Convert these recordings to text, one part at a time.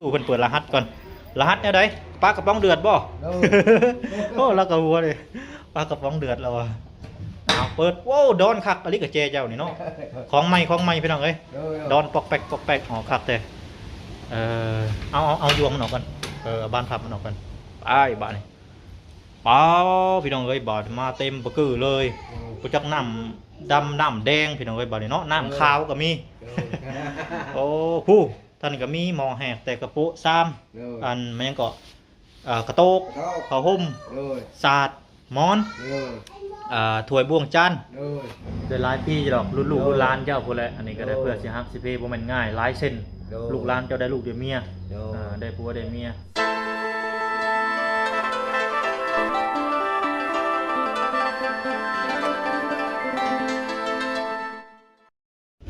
ຕູ້ເພິ່ນເປີດລະຫັດກ່ອນ. ລະຫັດແນວໃດ? ປາກະປ໋ອງເດືອດບໍ່? ໂອ້ ລາວກໍຫົວເດ້ ປາກະປ໋ອງເດືອດລາວວ່າ. ເອົາເປີດ. ໂອ້ ດອນຄັກອີ່ຫຼີກະແຈເຈົ້ານີ້ເນາະ. ຂອງໃໝ່ ຂອງໃໝ່ພີ່ນ້ອງເອີຍ. ດອນປອກແປກ ປອກແປກ. ອໍ ຄັກແທ້. ເອີ ເອົາ ເອົາ ເອົາຢວງມັນອອກກ່ອນ. ເອີ ເອົາບານພັບມັນອອກກ່ອນ. ໄປບາດນີ້. ປ້າວ ພີ່ນ້ອງເອີຍ ບາດມາເຕັມປະກືເລີຍ. ບໍ່ຈັກນ້ຳດຳນ້ຳແດງ ພີ່ນ້ອງເອີຍ ບາດນີ້ເນາະ. ນ້ຳຂາວກໍມີ. ໂອ້ ຜູ້ ທ່ານກໍມີໝໍ້ແຫກແຕ່ກະໂປະຊາມ ໂດຍ ອັນ ແມ່ນຫຍັງເກາະ ເອີ ກະໂຕກ ກະໂຕກ ຜ້າຫົ່ມ ໂດຍ ສາດ ໝອນ ໂດຍ ອ່າ ຖ້ວຍບ່ວງຈານ ໂດຍ ໄດ້ຫຼາຍປີຢູ່ດອກ ລຸ້ນລູກ ໂດຍ ລຸ້ນຫຼານເຈົ້າພຸ້ນແຫຼະ. ອັນນີ້ກໍໄດ້ ໂດຍ ເພື່ອຊິຫັກຊິເພ ບໍ່ແມ່ນງ່າຍ ຫຼາຍເສັ້ນ ໂດຍ ລູກຫຼານເຈົ້າໄດ້ລູກໄດ້ເມຍ ໂດຍ ເອີ ໄດ້ຜົວໄດ້ເມຍ.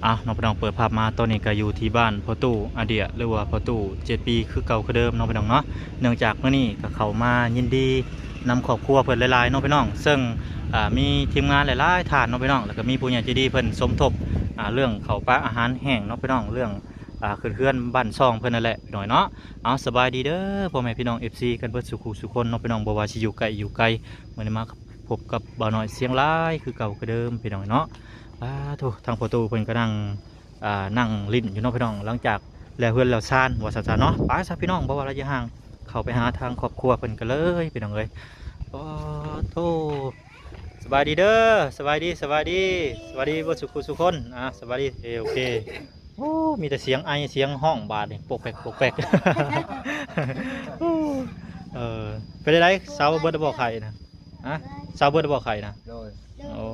ອ້າວ ເນາະ ພີ່ນ້ອງ ເປີດພາບມາ ຕອນນີ້ກໍຢູ່ທີ່ບ້ານພໍ່ຕູ້ອາເດຍ ຫຼືວ່າພໍ່ຕູ້ເຈັດປີ ຄືເກົ່າຄືເດີມເນາະ ພີ່ນ້ອງເນາະ. ເນື່ອງຈາກມື້ນີ້ກໍເຂົ້າມາຍິນດີນຳຄອບຄົວເພິ່ນຫຼາຍໆເນາະ ພີ່ນ້ອງ ເຊິ່ງ ອ່າ ມີທີມງານຫຼາຍໆທ່ານເນາະ ພີ່ນ້ອງ ແລ້ວກໍມີຜູ້ໃຫຍ່ໃຈດີເພິ່ນສົມທົບ ອ່າ ເລື່ອງເຂົ້າປາອາຫານແຫ້ງເນາະ ພີ່ນ້ອງ ເລື່ອງ ອ່າ ຂຶ້ນເຮືອນບ້ານຊ່ອງເພິ່ນນັ້ນແຫຼະ ພີ່ນ້ອງເນາະ. ເອົາ ສະບາຍດີເດີ ພໍ່ແມ່ພີ່ນ້ອງ ເອັຟຊີ ກັນເບິດສູ່ຄູ່ສູ່ຄົນເນາະ ພີ່ນ້ອງ ບໍ່ວ່າຊິຢູ່ໃກ້ຢູ່ໄກ. ມື້ນີ້ມາ ພົບກັບບ່າວນ້ອຍຊຽງລາຍຄືເກົ່າຄືເດີມ ພີ່ນ້ອງເນາະ. ປາໂທ້ ທາງພໍ່ຕູ້ເພິ່ນກຳລັງ ອ່າ ນັ່ງຫຼິ້ນຢູ່ເນາະ ພີ່ນ້ອງ ຫຼັງຈາກແລ້ວເຮືອນແລ້ວຊານ ວ່າຊັ້ນຊະເນາະ. ໄປຊະ ພີ່ນ້ອງ ບໍ່ວ່າລະຍະຫ່າງ ເຂົ້າໄປຫາທາງຄອບຄົວເພິ່ນກັນເລີຍ ພີ່ນ້ອງເອີຍ. ປາໂທ້ ສະບາຍດີເດີ ສະບາຍດີ ສະບາຍດີ ສະບາຍດີເບິດສູ່ຄູ່ສູ່ຄົນ. ອ່າ ສະບາຍດີ ເອ ໂອເຄ. ໂອ້ ມີແຕ່ສຽງໄອ ສຽງຮ້ອງບາດນີ້ ປົກແປັກ ປົກແປັກ. ເອີ ເປັນຈັ່ງໃດ ເຊົາເບິດແລ້ວບໍ່ໄຂ້ນະ? ຮະ ເຊົາເບິດແລ້ວບໍ່ໄຂ້ນະ? ໂດຍ ໂອ້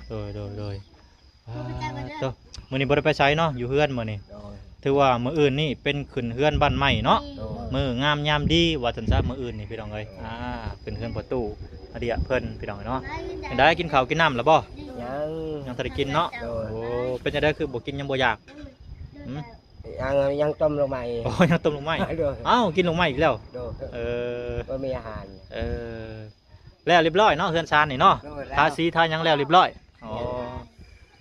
ໂດຍ ໂດຍ ໂດຍ. ອ່າ ໂຕ ມື້ນີ້ບໍ່ໄດ້ໄປໃສເນາະ ຢູ່ເຮືອນມື້ນີ້. ໂດຍ ຖືວ່າມື້ອື່ນນີ້ເປັນຂຶ້ນເຮືອນບ້ານໃໝ່ເນາະ. ໂດຍ ມື້ງາມຍາມດີວ່າຊັ້ນຊະ ມື້ອື່ນນີ້ ພີ່ນ້ອງເອີຍ. ໂດຍ ອ່າ ຂຶ້ນເຮືອນພໍ່ຕູ້ອາເດຍເພິ່ນ ພີ່ນ້ອງເອີຍເນາະ. ຈັ່ງໃດ ກິນເຂົ້າກິນນ້ຳແລ້ວບໍ່? ຍັງ ຍັງບໍ່ທັນໄດ້ກິນເນາະ. ໂດຍ ໂອ້ ເປັນຈັ່ງໃດ ຄືບໍ່ກິນ ຍັງບໍ່ຢາກ? ຫືມ ຍັງ ຍັງຕົ້ມລູກໄມ້. ໂອ້ ຍັງຕົ້ມລູກໄມ້. ໂດຍ ເອົ້າ ກິນລູກໄມ້ອີກແລ້ວ. ໂດຍ ເອີ ບໍ່ມີອາຫານ. ເອີ ແລ້ວລຽບຮ້ອຍເນາະ ເຮືອນຊານນີ້ເນາະ. ໂດຍ ແລ້ວ ທາສີທາຫຍັງແລ້ວລຽບຮ້ອຍ. ໂດຍ ອໍ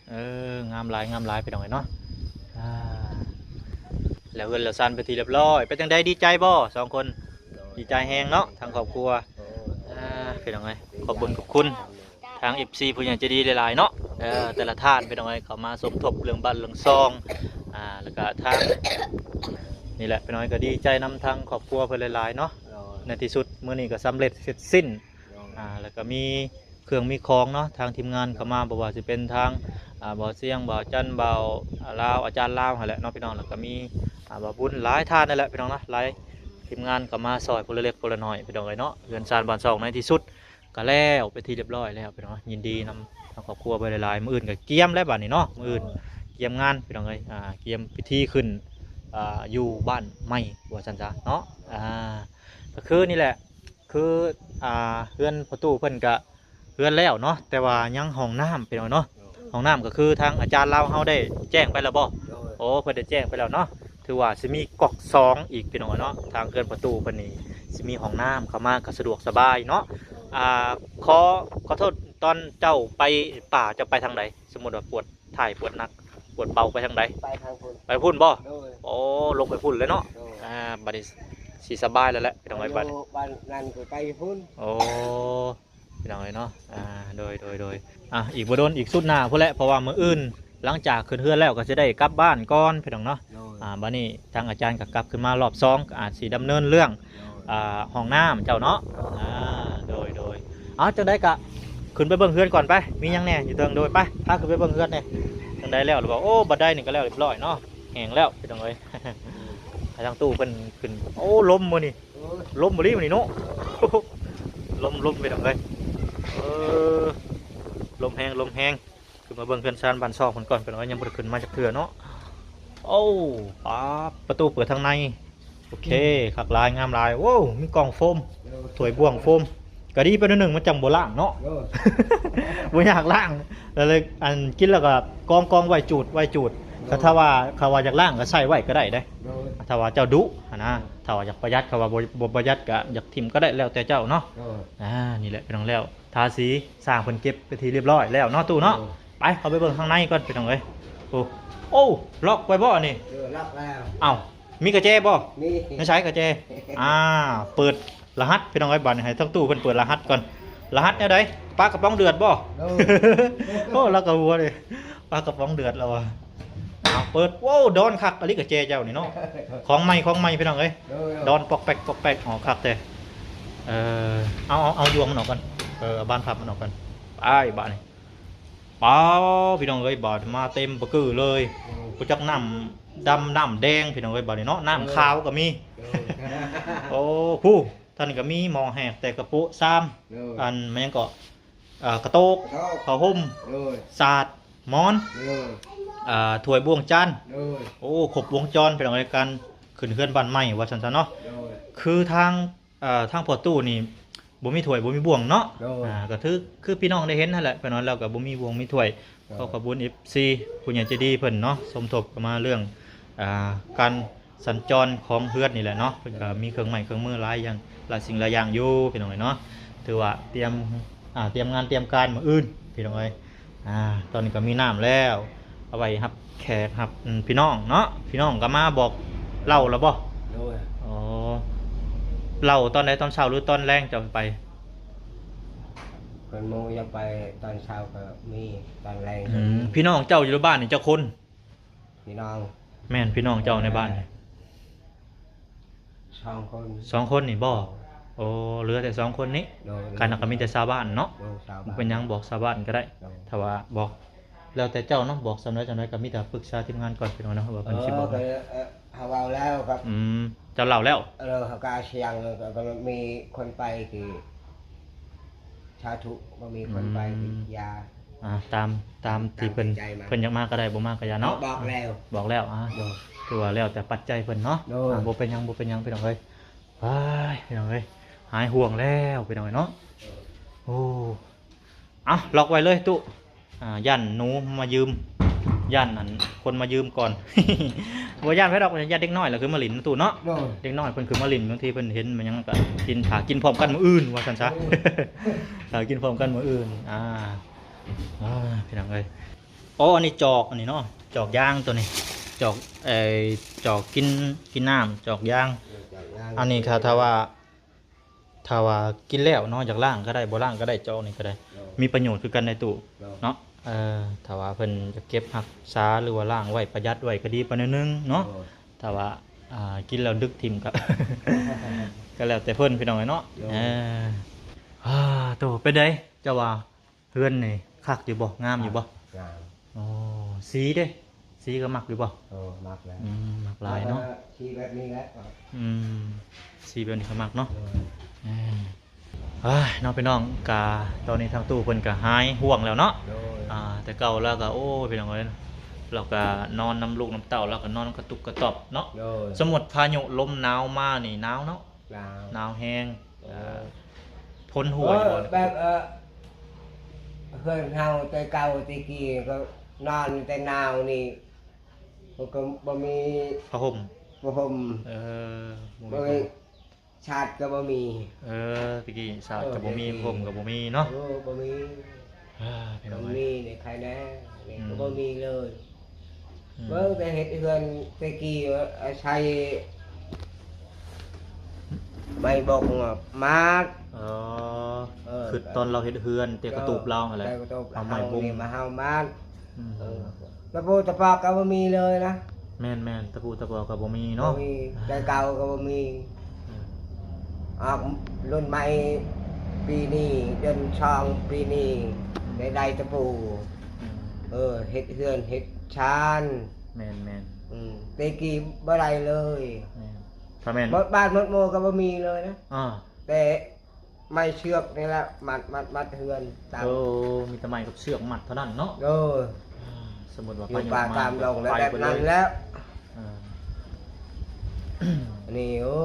ເອີ ງາມຫຼາຍ ງາມຫຼາຍ ພີ່ນ້ອງເອີຍເນາະ. ອ່າ ແລ້ວເຮືອນແລ້ວຊານເປັນທີ່ລຽບຮ້ອຍ ເປັນຈັ່ງໃດ ດີໃຈບໍ່ສອງຄົນ? ໂດຍ ດີໃຈແຮງເນາະ ທາງຄອບຄົວ. ໂດຍ ອ່າ ພີ່ນ້ອງເອີຍ ຂອບບຸນຂອບຄຸນ ທາງເອັຟຊີຜູ້ໃຫຍ່ໃຈດີຫຼາຍໆເນາະ. ເອີ ແຕ່ລະທ່ານ ພີ່ນ້ອງເອີຍ ເຂົ້າມາສົມທົບເລື່ອງບ້ານເລື່ອງຊ່ອງ ອ່າ ແລ້ວກະທາງ ນີ້ແຫຼະ ພີ່ນ້ອງເອີຍ ກໍດີໃຈນຳທາງຄອບຄົວເພິ່ນຫຼາຍໆເນາະ. ໂດຍ ໃນທີ່ສຸດມື້ນີ້ກໍສຳເລັດເສັດສິ້ນ. ໂດຍ ອ່າ ແລ້ວກໍມີເຄື່ອງມີຂອງເນາະ ທາງທີມງານເຂົ້າມາ ບໍ່ວ່າຊິເປັນທາງ ອ່າ ບ່າວຊຽງ ບ່າວຈັນ ບ່າວ ອ່າ ລາວ ອາຈານລາວຫັ້ນແຫຼະເນາະ ພີ່ນ້ອງ. ແລ້ວກໍມີ ອ່າ ບ່າວບຸນ ຫຼາຍທ່ານນັ້ນແຫຼະ ພີ່ນ້ອງເນາະ ຫຼາຍທີມງານເຂົ້າມາຊ່ອຍຄົນລະເລັກຄົນລະນ້ອຍ ພີ່ນ້ອງເອີຍເນາະ. ເຮືອນຊານບ້ານຊ່ອງໃນທີ່ສຸດ ກໍແລ້ວເປັນທີ່ລຽບຮ້ອຍແລ້ວ ພີ່ນ້ອງເນາະ. ຍິນດີນຳທາງຄອບຄົວເພິ່ນຫຼາຍໆ. ມື້ອື່ນກໍກຽມແລ້ວບາດນີ້ເນາະ ມື້ອື່ນກຽມງານ ພີ່ນ້ອງເອີຍ. ອ່າ ກຽມພິທີຂຶ້ນ ອ່າ ຢູ່ບ້ານໃໝ່ວ່າຊັ້ນຊະເນາະ. ອ່າ ກໍຄືນີ້ແຫຼະ ຄື ອ່າ ເຮືອນພໍ່ຕູ້ເພິ່ນກະເຮືອນແລ້ວເນາະ ແຕ່ວ່າຍັງຫ້ອງນ້ຳ ພີ່ນ້ອງເນາະ. ໂດຍ ຫ້ອງນ້ຳກໍຄືທາງອາຈານລາວເຮົາໄດ້ແຈ້ງໄປແລ້ວບໍ່? ໂດຍ ໂອ້ ເພິ່ນໄດ້ແຈ້ງໄປແລ້ວເນາະ. ຖືວ່າຊິມີກ໊ອກສອງອີກ ພີ່ນ້ອງເນາະ. ທາງເຮືອນພໍ່ຕູ້ເພິ່ນນີ້ຊິມີຫ້ອງນ້ຳເຂົ້າມາກໍສະດວກສະບາຍເນາະ. ອ່າ ຂໍ ຂໍໂທດ ຕອນເຈົ້າໄປປ່າ ເຈົ້າໄປທາງໃດ? ສົມມຸດວ່າປວດຖ່າຍ ປວດໜັກ ປວດເບົາ ໄປທາງໃດ? ໄປທາງພຸ້ນ ໄປພຸ້ນບໍ່? ໂດຍ ໂອ້ ລົງໄປພຸ້ນເລີຍເນາະ. ໂດຍ ອ່າ ບັດນີ້ຊິສະບາຍແລ້ວແຫຼະ ພີ່ນ້ອງເອີຍ ບັດນີ້ ບ້ານນັ້ນກໍໄປພຸ້ນ. ໂອ້ ພີ່ນ້ອງເອີຍເນາະ. ອ່າ ໂດຍ ໂດຍ ໂດຍ. ອ່າ ອີກບໍ່ດົນ ອີກສຸດໜ້າພຸ້ນແຫຼະ ເພາະວ່າມື້ອື່ນຫຼັງຈາກຂຶ້ນເຮືອນແລ້ວກໍຊິໄດ້ກັບບ້ານກ່ອນ ພີ່ນ້ອງເນາະ. ໂດຍ ອ່າ ບັດນີ້ທາງອາຈານກໍກັບຂຶ້ນມາລອບສອງ ກໍອາດຊິດຳເນີນເລື່ອງ ໂດຍ ອ່າ ຫ້ອງນ້ຳເຈົ້າເນາະ. ໂດຍ ອ່າ ໂດຍ ໂດຍ. ເອົາ ຈັ່ງໃດກໍຂຶ້ນໄປເບິ່ງເຮືອນກ່ອນໄປ ມີຫຍັງແດ່ຢູ່ເທິງ. ໂດຍ ໄປ ພາຂຶ້ນໄປເບິ່ງເຮືອນແດ່. ຈັ່ງໃດແລ້ວຫຼືບໍ່? ໂອ້ ບັນໄດນີ້ກໍແລ້ວລຽບຮ້ອຍເນາະ ແຫ້ງແລ້ວ ພີ່ນ້ອງເອີຍ. ໃຫ້ທາງຕູ້ເພິ່ນຂຶ້ນ. ໂອ້ ລົມມື້ນີ້ ໂອ້ຍ ລົມອີ່ຫຼີມື້ນີ້ເນາະ. ລົມ ລົມ ພີ່ນ້ອງເອີຍ. ເອີ ລົມແຮງ ລົມແຮງ. ຂຶ້ນມາເບິ່ງເຮືອນຊານບ້ານຊ່ອງເພິ່ນກ່ອນ ເພິ່ນວ່າຍັງບໍ່ໄດ້ຂຶ້ນມາຈັກເທື່ອເນາະ. ໂອ້ ປາ ປະຕູເປີດທາງໃນ. ໂອເຄ ຄັກຫຼາຍ ງາມຫຼາຍ. ໂອ້ ມີກ່ອງໂຟມ ຖ້ວຍບ່ວງໂຟມ ກໍດີໄປໜ້ອຍໜຶ່ງ ມັນຈັ່ງບໍ່ລ້າງເນາະ. ໂດຍ ບໍ່ຢາກລ້າງ ແລ້ວ ອັນ ກິນແລ້ວກໍກອງໆໄວ້ ຈູດໄວ້ ຈູດ. ໂດຍ ກໍຖ້າວ່າ ຖ້າວ່າຢາກລ້າງກໍໃສ່ໄວ້ກໍໄດ້ເດ້. ໂດຍ ຖ້າວ່າເຈົ້າດຸຫັ້ນນະ. ໂດຍ ຖ້າວ່າຢາກປະຢັດ ຖ້າວ່າບໍ່ ບໍ່ປະຢັດກໍຢາກຖິ້ມກໍໄດ້ ແລ້ວແຕ່ເຈົ້າເນາະ. ໂດຍ ອ່າ ນີ້ແຫຼະ ພີ່ນ້ອງ ແລ້ວ ທາສີ ຊ່າງເພິ່ນເກັບເປັນທີ່ລຽບຮ້ອຍແລ້ວເນາະ ຕູ້ເນາະ. ໂດຍ ໄປ ເຂົ້າໄປເບິ່ງຂ້າງໃນກ່ອນ ພີ່ນ້ອງເອີຍ. ໂອ້ ໂອ້ ລັອກໄວ້ບໍ່ອັນນີ້? ເອີ ລັອກແລ້ວ. ເອົ້າ ມີກະແຈບໍ່? ມີ. ໃນໃສກະແຈ? ອ່າ ເປີດລະຫັດ ພີ່ນ້ອງເອີຍ. ບາດນີ້ໃຫ້ທັງຕູ້ເພິ່ນເປີດລະຫັດກ່ອນ. ລະຫັດແນວໃດ? ປາກະປ໋ອງເດືອດບໍ່? ໂດຍ. ໂອ້ ລາວກະຫົວເດ້ ປາກະປ໋ອງເດືອດລາວວ່າ. ເອົາເປີດ. ໂອ້ ດອນຄັກອີ່ຫຼີກະແຈເຈົ້ານີ້ເນາະ. ຂອງໃໝ່ ຂອງໃໝ່ ພີ່ນ້ອງເອີຍ. ໂດຍ. ດອນປອກແປກ ປອກແປກ ອໍ ຄັກແທ້. ເອີ ເອົາ ເອົາ ເອົາຢວງມັນອອກກ່ອນ. ເອີ ເອົາບານພັບມັນອອກກ່ອນ. ໄປບາດນີ້. ປາ ພີ່ນ້ອງເອີຍ ບາດມາເຕັມປະກືເລີຍ. ໂດຍ. ບໍ່ຈັກນ້ຳດຳນ້ຳແດງ ພີ່ນ້ອງເອີຍ ບາດນີ້ເນາະ. ນ້ຳຂາວກະມີ. ໂດຍ. ໂອ້ ຜູ້ ທ່ານກະມີໝໍ້ແຫກແຕ່ກະໂປະຊາມ. ໂດຍ. ອັນ ແມ່ນຫຍັງເກາະ ເອີ ກະໂຕກ ກະໂຕກ ຜ້າຫົ່ມ. ໂດຍ. ສາດ ໝອນ. ໂດຍ. ອ່າ ຖ້ວຍບ່ວງຈານ. ໂດຍ. ໂອ້ ຄົບວົງຈອນ ພີ່ນ້ອງເອີຍ ການຂຶ້ນເຮືອນບ້ານໃໝ່ວ່າຊັ້ນຊະເນາະ. ໂດຍ. ຄືທາງ ເອີ ທາງພໍ່ຕູ້ນີ້ບໍ່ມີຖ້ວຍບໍ່ມີບ່ວງເນາະ. ໂດຍ. ອ່າ ກະຖື ຄືພີ່ນ້ອງໄດ້ເຫັນຫັ້ນແຫຼະ ເພິ່ນວ່າລາວກະບໍ່ມີບ່ວງມີຖ້ວຍ. ໂດຍ. ຂໍຂອບຄຸນ ເອັຟຊີ ຜູ້ໃຫຍ່ໃຈດີເພິ່ນເນາະ ສົມທົບເຂົ້າມາເລື່ອງ ອ່າ ການສັນຈອນຂອງເຮືອນນີ້ແຫຼະເນາະ. ເພິ່ນກະມີເຄື່ອງໄມ້ເຄື່ອງມືຫຼາຍຢ່າງ ຫຼາຍສິ່ງຫຼາຍຢ່າງຢູ່ ພີ່ນ້ອງເອີຍເນາະ. ຖືວ່າຕຽມ ອ່າ ຕຽມງານຕຽມການມື້ອື່ນ ພີ່ນ້ອງເອີຍ. ອ່າ ຕອນນີ້ກະມີນ້ຳແລ້ວ ເອົາໄວ້ຮັບແຂກ ຮັບ ອືມ ພີ່ນ້ອງເນາະ. ພີ່ນ້ອງກະມາບອກເລົ່າລະບໍ່? ໂດຍ. ອໍ ເລົ່າຕອນໃດ? ຕອນເຊົ້າຫຼືຕອນແລງເຈົ້າໄປ? ຄັນໝູ່ຢາກໄປຕອນເຊົ້າກະມີ ຕອນແລງກະມີ. ອືມ ພີ່ນ້ອງເຈົ້າຢູ່ໃນບ້ານນີ້ຈັກຄົນ? ພີ່ນ້ອງ ແມ່ນ ພີ່ນ້ອງເຈົ້າໃນບ້ານນີ້ ສອງຄົນ. ສອງຄົນນີ້ບໍ່? ໂອ້ ເຫຼືອແຕ່ສອງຄົນນີ້. ໂດຍ. ຄັນນັ້ນກະມີແຕ່ຊາວບ້ານເນາະ. ໂດຍ ຊາວບ້ານ. ບໍ່ເປັນຫຍັງ ບອກຊາວບ້ານກະໄດ້. ໂດຍ. ຖ້າວ່າບອກ ແລ້ວແຕ່ເຈົ້າເນາະ ບອກສ່ຳໃດສ່ຳໃດ ກະມີແຕ່ປຶກສາທີມງານກ່ອນ ພີ່ນ້ອງເນາະ ວ່າເພິ່ນຊິບອກ. ເອີ ກະ ເອີ ເຮົາເວົ້າແລ້ວກັບ ອືມ ເຈົ້າເລົ່າແລ້ວ. ເອີ ເຮົາກະສຽງ ກະ ກະມີຄົນໄປທີ່ ສາທຸ ບໍ່ມີຄົນໄປ ອືມ ຢາ. ອ່າ ຕາມ ຕາມທີ່ເພິ່ນ ເພິ່ນຢາກມາກະໄດ້ ບໍ່ມາກະຢ່າເນາະ. ບອກແລ້ວ ບອກແລ້ວ. ອ່າ ໂດຍ. ຖືວ່າແລ້ວແຕ່ປັດໄຈເພິ່ນເນາະ. ໂດຍ. ອ່າ ບໍ່ເປັນຫຍັງ ບໍ່ເປັນຫຍັງ ພີ່ນ້ອງເອີຍ. ວ້າຍ ພີ່ນ້ອງເອີຍ ຫາຍຫ່ວງແລ້ວ ພີ່ນ້ອງເອີຍເນາະ. ໂດຍ. ໂອ້ ເອົາ ລັອກໄວ້ເລີຍຕູ້. ອ່າ ຢ້ານໜູມາຢືມ ຢ້ານອັນຄົນມາຢືມກ່ອນ. ບໍ່ຢ້ານໃຜດອກ ຢ້ານເດັກນ້ອຍລະຄືມາຫຼິ້ນນະຕູ້ເນາະ. ໂດຍ. ເດັກນ້ອຍເພິ່ນຄືມາຫຼິ້ນ ບາງທີເພິ່ນເຫັນມັນຫຍັງກະກິນ ຖ້າກິນພ້ອມກັນມື້ອື່ນວ່າຊັ້ນຊະ. ໂດຍ. ຖ້າກິນພ້ອມກັນມື້ອື່ນ. ອ່າ ອ່າ ພີ່ນ້ອງເອີຍ. ອໍ ອັນນີ້ຈອກ ອັນນີ້ເນາະ ຈອກຢາງໂຕນີ້ ຈອກ ເອີ ຈອກກິນ ກິນນ້ຳ ຈອກຢາງ. ເອີ ຈອກຢາງ. ອັນນີ້ຖ້າ ຖ້າວ່າ ຖ້າວ່າກິນແລ້ວເນາະ ຢາກລ້າງກະໄດ້ ບໍ່ລ້າງກະໄດ້ ຈອກນີ້ກະໄດ້. ໂດຍ. ມີປະໂຫຍດຄືກັນໃດຕູ້. ໂດຍ. ເນາະ ເອີ ຖ້າວ່າເພິ່ນຈະເກັບຮັກສາ ຫຼືວ່າລ້າງໄວ້ ປະຢັດໄວ້ກະດີປານໜ້ອຍໜຶ່ງເນາະ. ໂດຍ. ຖ້າວ່າ ອ່າ ກິນແລ້ວດຶກຖິ້ມກະ ກະແລ້ວແຕ່ເພິ່ນ ພີ່ນ້ອງເອີຍເນາະ. ໂດຍ. ເອີ ອ່າ ໂຕ ເປັນໃດ ເຈົ້າວ່າ ເຮືອນນີ້ຄັກຢູ່ບໍ່? ງາມຢູ່ບໍ່? ງາມ. ອໍ ສີເດ? ສີກະມັກຢູ່ບໍ່? ໂອ້ ມັກແລ້ວ. ອືມ ມັກຫຼາຍເນາະ. ສີແບບນີ້ແຫຼະ. ອືມ ສີແບບນີ້ກະມັກເນາະ. ໂດຍ. ເອີ ເອີຍ ເນາະ ພີ່ນ້ອງ ກະຕອນນີ້ທາງຕູ້ເພິ່ນກະຫາຍຫ່ວງແລ້ວເນາະ. ໂດຍ. ອ່າ ແຕ່ເກົ່າລາວກະ ໂອ້ ພີ່ນ້ອງເອີຍ ລາວກະນອນນຳລູກນຳເຕົ້າ ລາວກະນອນກະຕຸບກະຕອບເນາະ. ໂດຍ. ສົມມຸດພາຍຸລົມໜາວມານີ້ໜາວເນາະ. ໜາວ ໜາວແຮງ. ໂອ້ ເອີ ພົ້ນຫົວຢູ່ບໍ່? ເອີ ແບບ ເອີ ເຮືອນເຮົາແຕ່ເກົ່າແຕ່ກີ້ກະນອນແຕ່ໜາວນີ້ ກະບໍ່ມີ ຜ້າຫົ່ມ ຜ້າຫົ່ມ. ເອີ ບໍ່ມີ ບໍ່ມີ ຊາດກະບໍ່ມີ. ເອີ ແຕ່ກີ້ຊາດກະບໍ່ມີ ເອີ ແຕ່ກີ້ ຜ້າຫົ່ມກະບໍ່ມີເນາະ. ເອີ ບໍ່ມີ. ອ່າ ພີ່ນ້ອງເອີຍ ມີນີ້ໃຄແນ່ ນີ້ກະ ອືມ ບໍ່ມີເລີຍ. ອືມ ເບິ່ງແຕ່ເຮັດເຮືອນແຕ່ກີ້ ອາໄສໄມ້ບົກມາດ. ອໍ ເອີ ຄຶດຕອນລາວເຮັດເຮືອນແຕ່ກະຕູບລາວຫັ້ນແຫຼະ ແຕ່ກະຕູບ ເອົາໄມ້ບົກນີ້ມາເຮົາມາດ. ອືມ ເອີ ຕະປູຕະປອກກະບໍ່ມີເລີຍນະ. ແມ່ນໆ ຕະປູຕະປອກກະບໍ່ມີເນາະ. ບໍ່ມີ ແຕ່ເກົ່າກະບໍ່ມີ. ອືມ ອອກລຸ້ນໃໝ່ປີນີ້ ເດືອນສອງປີນີ້ ອືມ ໄດ້ ໄດ້ຕະປູ. ອືມ ເອີ ເຮັດເຮືອນເຮັດຊານ. ແມ່ນໆ. ອືມ ແຕ່ກີ້ບໍ່ໄດ້ເລີຍ. ແມ່ນ ຖ້າແມ່ນ ໝົດບ້ານໝົດໝູ່ກະບໍ່ມີເລີຍນະ. ອ່າ ແຕ່ ໄມ້ເຊືອກນີ້ແຫຼະ ມັດ ມັດ ມັດເຮືອນຕາມ. ໂອ້ ມີແຕ່ໄມ້ກັບເຊືອກມັດເທົ່ານັ້ນເນາະ. ໂດຍ. ອ່າ ສົມມຸດວ່າ ຢູ່ປ່າຕາມດົງແລ້ວ ໄປ ແບບນັ້ນແຫຼະ. ເອີ ອັນນີ້ ໂອ້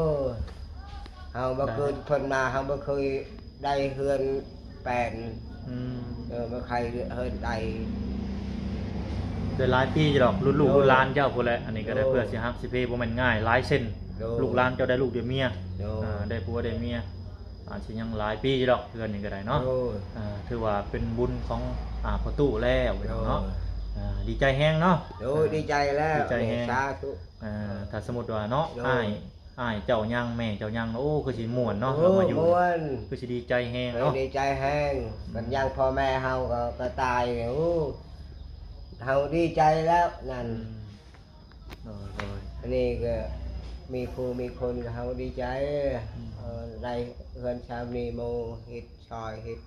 ເຮົາບໍ່ເຄີຍ ໄດ້ ເພິ່ນມາ ເຮົາບໍ່ເຄີຍໄດ້ເຮືອນແປນ. ອືມ ເອີ ບໍ່ເຄີຍເຮືອນໄດ້ ໄດ້ຫຼາຍປີຢູ່ດອກ ລຸ້ນລູກ ໂດຍ ລຸ້ນຫຼານເຈົ້າພຸ້ນແຫຼະ. ອັນນີ້ກະໄດ້ ໂດຍ ເພື່ອຊິຮັກຊິເພ ບໍ່ແມ່ນງ່າຍ ຫຼາຍເສັ້ນ. ໂດຍ. ລູກຫຼານເຈົ້າໄດ້ລູກໄດ້ເມຍ. ໂດຍ. ເອີ ໄດ້ຜົວໄດ້ເມຍ ອາດຊິຍັງຫຼາຍປີຢູ່ດອກ ເຮືອນນີ້ກະໄດ້ເນາະ. ໂດຍ. ເອີ ຖືວ່າເປັນບຸນຂອງ ອ່າ ພໍ່ຕູ້ແລ້ວ ໂດຍ ເນາະ. ອ່າ ດີໃຈແຮງເນາະ. ໂດຍ ອ່າ ດີໃຈແລ້ວ ດີໃຈແຮງ ສາທຸ. ອ່າ ຖ້າສົມມຸດວ່າເນາະ ໂດຍ ອ້າຍ ອ້າຍເຈົ້າຍັງ ແມ່ເຈົ້າຍັງ ໂອ້ ຄືຊິມ່ວນເນາະ ໂອ້ ລາວມາຢູ່ ມ່ວນ ຄືຊິດີໃຈແຮງເນາະ ເອີ ດີໃຈແຮງ. ອືມ ຄັນຍັງພໍ່ແມ່ເຮົາກໍ ກໍຕາຍ ໂອ້ ເຮົາດີໃຈແລ້ວນັ້ນ. ອືມ ໂດຍ ໂດຍ ອັນນີ້ກໍມີຜູ້ມີຄົນ ກໍເຮົາດີໃຈ ອືມ ເອີ ໄດ້ເຮືອນຊາວນີ້ ໝູ່ເຮັດຊ່ອຍເຮັດ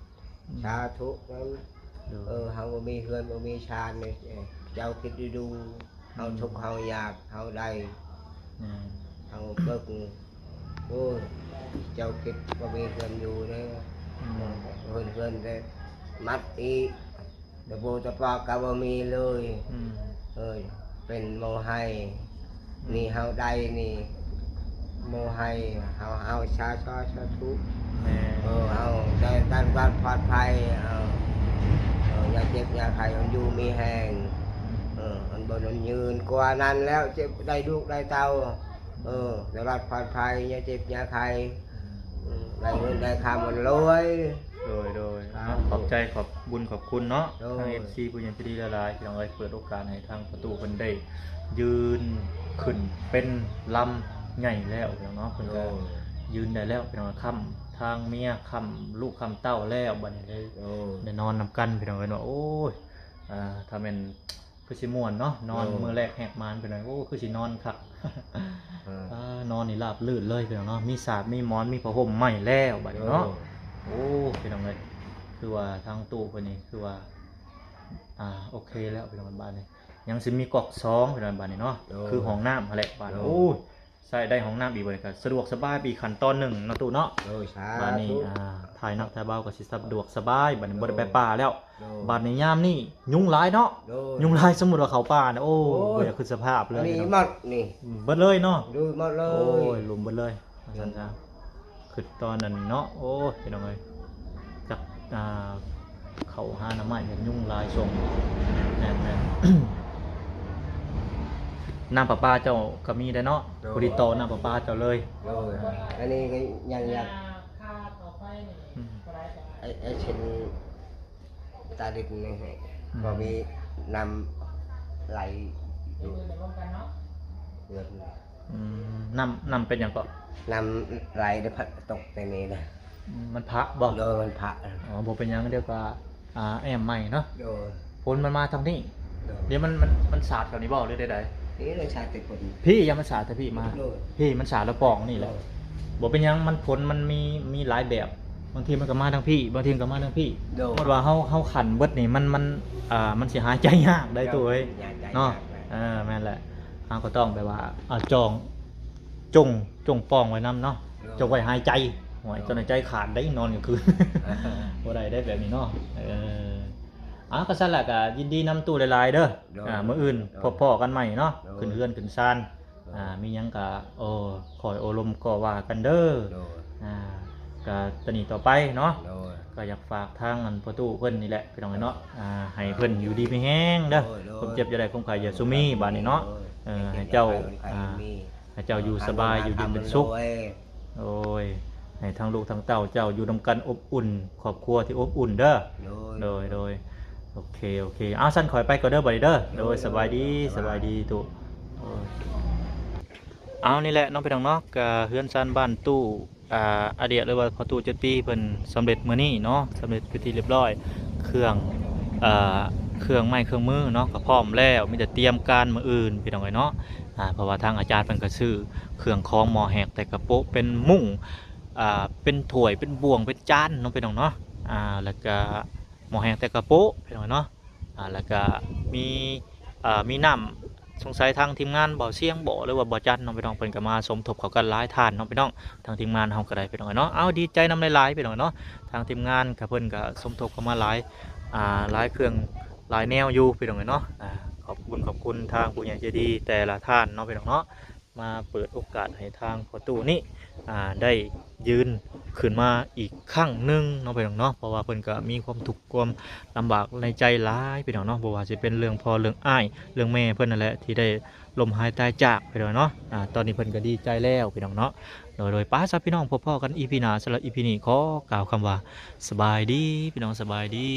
ອືມ ສາທຸນຳ. ໂດຍ ເອີ ເຮົາບໍ່ມີເຮືອນບໍ່ມີຊານເດ້ ເຈົ້າຄິດດູໆ ເຮົາ ອືມ ທຸກເຮົາຍາກ ເຮົາໄດ້ ແມ່ນ ເຮົາເບິ່ງ ໂອ້ຍ ເຈົ້າຄິດບໍ່ມີເຮືອນຢູ່ເດ້. ອືມ ເຮືອນ ເຮືອນແຕ່ມັດອີກ ຕະປູຕະປອກກໍບໍ່ມີເລີຍ. ອືມ ເອີຍ ເປັນໝໍໄຫ້ ອືມ ນີ້ເຮົາໄດ້ນີ້ ໝໍໄຫ້ ເຮົາເອົາ ສາທຸ ສາທຸ. ແມ່ນ ເອີ ເຮົາໄດ້ຕັ້ງບ້ານປອດໄພ ເອີ ເອີ ຢ່າເຈັບຢ່າໄຂ້ ຢູ່ມີແຮງ ອືມ ເອີ ມັນບໍ່ນານຍືນກວ່ານັ້ນແລ້ວ ເຈັບໄດ້ລູກໄດ້ເຕົ້າ ເອີ ສະຫວັດປອດໄພ ຢ່າເຈັບຢ່າໄຂ້ ອືມ ເອີ ໄດ້ເງິນໄດ້ຄຳມັນລວຍ. ໂດຍ ໂດຍ ສາທຸ ເນາະ ຂອບໃຈ ຂອບບຸນຂອບຄຸນເນາະ ໂດຍ ທາງເອັຟຊີຜູ້ໃຫຍ່ໃຈດີຫຼາຍໆ ພີ່ນ້ອງເອີຍ ເປີດໂອກາດໃຫ້ທາງພໍ່ຕູ້ເພິ່ນໄດ້ຢືນຂຶ້ນເປັນລຳໃຫຍ່ແລ້ວ ພີ່ນ້ອງເນາະ ເພິ່ນກໍ ໂດຍ ຢືນໄດ້ແລ້ວ ພີ່ນ້ອງ ຄ້ຳທາງເມຍ ຄ້ຳລູກຄ້ຳເຕົ້າແລ້ວ ບັດນີ້ໄດ້ ໂດຍ ໄດ້ນອນນຳກັນ ພີ່ນ້ອງເອີຍເນາະ. ໂອ້ຍ ອ່າ ຖ້າແມ່ນ ຄືຊິມ່ວນເນາະ ນອນ ໂອ້ ມື້ແລກແຮກມານ ພີ່ນ້ອງ ໂອ້ ຄືຊິນອນຄັກ ເອີ ອ່າ ນອນນີ້ລາບລື່ນເລີຍ ພີ່ນ້ອງເນາະ ມີສາດມີໝອນ ມີຜ້າຫົ່ມໃໝ່ແລ້ວບັດນີ້ເນາະ ໂອ້ ໂອ້ ພີ່ນ້ອງເອີຍ ຄືວ່າທາງຕູ້ເພິ່ນນີ້ຄືວ່າ ອ່າ ໂອເຄແລ້ວ ພີ່ນ້ອງ ບັດນີ້ຍັງຊິມີກອກສອງ ພີ່ນ້ອງ ບັດນີ້ເນາະ ໂອ້ ຄືຫ້ອງນ້ຳຫັ້ນແຫຼະ ບັດນີ້ ໂອ້ ໂອ້ ໃຊ້ໄດ້ຫ້ອງນ້ຳອີກ ບັດນີ້ກໍສະດວກສະບາຍໄປອີກຂັ້ນຕອນໜຶ່ງເນາະຕູ້ເນາະ ໂດຍ ສາທຸ ບັດນີ້ ອ່າ ຖ່າຍໜັກຖ່າຍເບົາກໍຊິສະດວກສະບາຍ ບັດນີ້ບໍ່ໄດ້ໄປປ່າແລ້ວ ໂດຍ ບັດນີ້ຍາມນີ້ຍຸງຫຼາຍເນາະ ໂດຍ ຍຸງຫຼາຍ ສົມມຸດວ່າເຂົ້າປ່ານະ ໂອ້ ໂອ້ຍ ບໍ່ຢາກຄິດສະພາບເລີຍ ອັນນີ້ເນາະ ໝົດນີ້ ເບິດເລີຍເນາະ ໂດຍ ໝົດເລີຍ ໂອ້ຍ ຫຼຸມເບິດເລີຍ ໂດຍ ວ່າຊັ້ນຊະ ຄິດຕອນນັ້ນເນາະ ໂອ້ຍ ພີ່ນ້ອງເອີຍ ຈັກ ອ່າ ເຂົ້າຫາໜໍ່ໄມ້ກັນຍຸງຫຼາຍຊ່ວງ ແມ່ນໆ ນ້ຳປະປາເຈົ້າກໍມີໄດ໋ເນາະ ໂດຍ ຜູ້ຕິດຕໍ່ນ້ຳປະປາເຈົ້າເລີຍ ໂດຍ ອັນນີ້ກໍຍັງ ຍັງ ອືມ ໄອ້ ໄອ້ເຊັ່ນຕາດິນນີ້ ອືມ ກໍມີນ້ຳໄຫຼຢູ່ເຮືອນ ອືມ ນ້ຳ ນ້ຳເປັນຫຍັງເກາະ? ນ້ຳໄຫຼໄດ້ພັດຕົກແຕ່ນີ້ນະ ອືມ ມັນພະບໍ່? ໂດຍ ມັນພະ ອໍ ບໍ່ເປັນຫຍັງ ດຽວກໍ ອ່າ ແອ້ມໃໝ່ເນາະ ໂດຍ ຝົນມັນມາທາງນີ້ ໂດຍ ດຽວມັນ ມັນ ມັນສາດເຂົ້ານີ້ບໍ່ ຫຼືໃດໆ? ນີ້ລະສາດແຕ່ຝົນ ພີ້ ຢ່າມັນສາດແຕ່ພີ້ມາ ໂດຍ ພີ້ ມັນສາດແລ້ວປ່ອງນີ້ແຫຼະ ໂດຍ ບໍ່ເປັນຫຍັງ ມັນ ຝົນມັນມີ ມີຫຼາຍແບບ ບາງທີມັນກໍມາທາງພີ້ ບາງທີມັນກໍມາທາງພີ້ ໂດຍ ສົມມຸດວ່າເຮົາ ເຮົາຂັນເບິດນີ້ ມັນ ມັນ ອ່າ ມັນຊິຫາຍໃຈຍາກໄດ໋ ໂດຍ ຕູ້ເອີຍ ຫາຍໃຈຍາກ ເນາະ ເອີ ແມ່ນແຫຼະ ເຮົາກໍຕ້ອງແບບວ່າ ອ່າ ຈອງ ຈົ່ງ ຈົ່ງປ່ອງໄວ້ນຳເນາະ ໂດຍ ຈົ່ງໄວ້ຫາຍໃຈ ໂອ້ຍ ໂດຍ ຈົນໃນໃຈຂາດໄດ້ນອນກາງຄືນ ບໍ່ໄດ້ໄດ້ແບບນີ້ເນາະ ເອີ ອ່າ ກໍຊັ້ນລະ ກໍຍິນດີນຳຕູ້ຫຼາຍໆເດີ ໂດຍ ອ່າ ມື້ອື່ນ ໂດຍ ພົບພໍ້ກັນໃໝ່ເນາະ ໂດຍ ຂຶ້ນເຮືອນຂຶ້ນຊານ ໂດຍ ອ່າ ມີຫຍັງກໍ ໂອ້ ຄ່ອຍໂອ້ລົມກໍວ່າກັນເດີ ໂດຍ ອ່າ ກໍຕອນນີ້ຕໍ່ໄປເນາະ ໂດຍ ກໍຢາກຝາກທາງອັນພໍ່ຕູ້ເພິ່ນນີ້ແຫຼະ ພີ່ນ້ອງເອີຍເນາະ ໂດຍ ອ່າ ໃຫ້ເພິ່ນຢູ່ດີມີແຮງເດີ ໂດຍ ໂດຍ ຄວາມເຈັບຢ່າໄດ້ ຄວາມໄຂ້ຢ່າສູ່ມີ ບາດນີ້ເນາະ ເອີ ໃຫ້ເຈົ້າ ອ່າ ໃຫ້ເຈົ້າຢູ່ສະບາຍ ຢູ່ເຢັນເປັນສຸກ ໂດຍ ໃຫ້ທັງລູກທັງເຕົ້າເຈົ້າຢູ່ນຳກັນອົບອຸ່ນ ຄອບຄົວທີ່ອົບອຸ່ນເດີ ໂດຍ ໂດຍ ໂດຍ ໂອເຄ ໂອເຄ ເອົາ ຊັ້ນຂ້ອຍໄປກ່ອນເດີ ບາດນີ້ເດີ ໂດຍ ໂດຍ ສະບາຍດີ ໂດຍ ສະບາຍດີຕູ້ ໂດຍ ເອົາ ນີ້ແຫຼະເນາະ ພີ່ນ້ອງເນາະ ກະເຮືອນຊານບ້ານຕູ້ ອ່າ ອາດຽດ ຫຼືວ່າພໍ່ຕູ້ເຈັດປີ ເພິ່ນສຳເລັດມື້ນີ້ເນາະ ສຳເລັດເປັນທີ່ລຽບຮ້ອຍ ເຄື່ອງ ເອີ ເຄື່ອງໄມ້ເຄື່ອງມືເນາະ ກໍພ້ອມແລ້ວ ມີແຕ່ຕຽມການມື້ອື່ນ ພີ່ນ້ອງເອີຍເນາະ ອ່າ ເພາະວ່າທາງອາຈານເພິ່ນກໍຊື້ເຄື່ອງຂອງໝໍ້ແຮກແຕ່ກະໂປະ ເປັນມຸ້ງ ອ່າ ເປັນຖ້ວຍ ເປັນບ່ວງ ເປັນຈານເນາະ ພີ່ນ້ອງເນາະ ອ່າ ແລ້ວກະໝໍ້ແຮກແຕ່ກະໂປະ ພີ່ນ້ອງເນາະ ອ່າ ແລ້ວກະມີ ອ່າ ມີນ້ຳ ສົງໄສທາງທີມງານບ່າວຊຽງບໍ ຫຼືວ່າບ່າວຈັນເນາະ ພີ່ນ້ອງ ເພິ່ນກໍມາສົມທົບເຂົ້າກັນຫຼາຍທ່ານເນາະ ພີ່ນ້ອງ ທາງທີມງານເຮົາກໍໄດ້ ພີ່ນ້ອງເນາະ ເອົາ ດີໃຈນຳຫຼາຍໆ ພີ່ນ້ອງເນາະ ທາງທີມງານກໍເພິ່ນກໍສົມທົບເຂົ້າມາຫຼາຍ ອ່າ ຫຼາຍເຄື່ອງຫຼາຍແນວຢູ່ ພີ່ນ້ອງເນາະ ອ່າ ຂອບຄຸນ ຂອບຄຸນທາງຜູ້ໃຫຍ່ໃຈດີແຕ່ລະທ່ານເນາະ ພີ່ນ້ອງເນາະ ມາເປີດໂອກາດໃຫ້ທາງພໍ່ຕູ້ນີ້ ອ່າ ໄດ້ຢືນຂຶ້ນມາອີກຄັ້ງໜຶ່ງເນາະ ພີ່ນ້ອງເນາະ ເພາະວ່າເພິ່ນກໍມີຄວາມທຸກຄວາມລຳບາກໃນໃຈຫຼາຍ ພີ່ນ້ອງເນາະ ບໍ່ວ່າຊິເປັນເລື່ອງພໍ່ເລື່ອງອ້າຍເລື່ອງແມ່ເພິ່ນນັ້ນແຫຼະ ທີ່ໄດ້ລົ້ມຫາຍຕາຍຈາກ ພີ່ນ້ອງເນາະ ອ່າ ຕອນນີ້ເພິ່ນກໍດີໃຈແລ້ວ ພີ່ນ້ອງເນາະ ໂດຍ ໂດຍ ໄປຊະ ພີ່ນ້ອງ ພົບພໍ້ກັນອີພີໜ້າ ສຳລັບອີພີນີ້ຂໍກ່າວຄຳວ່າ ສະບາຍດີ ພີ່ນ້ອງ ສະບາຍດີ.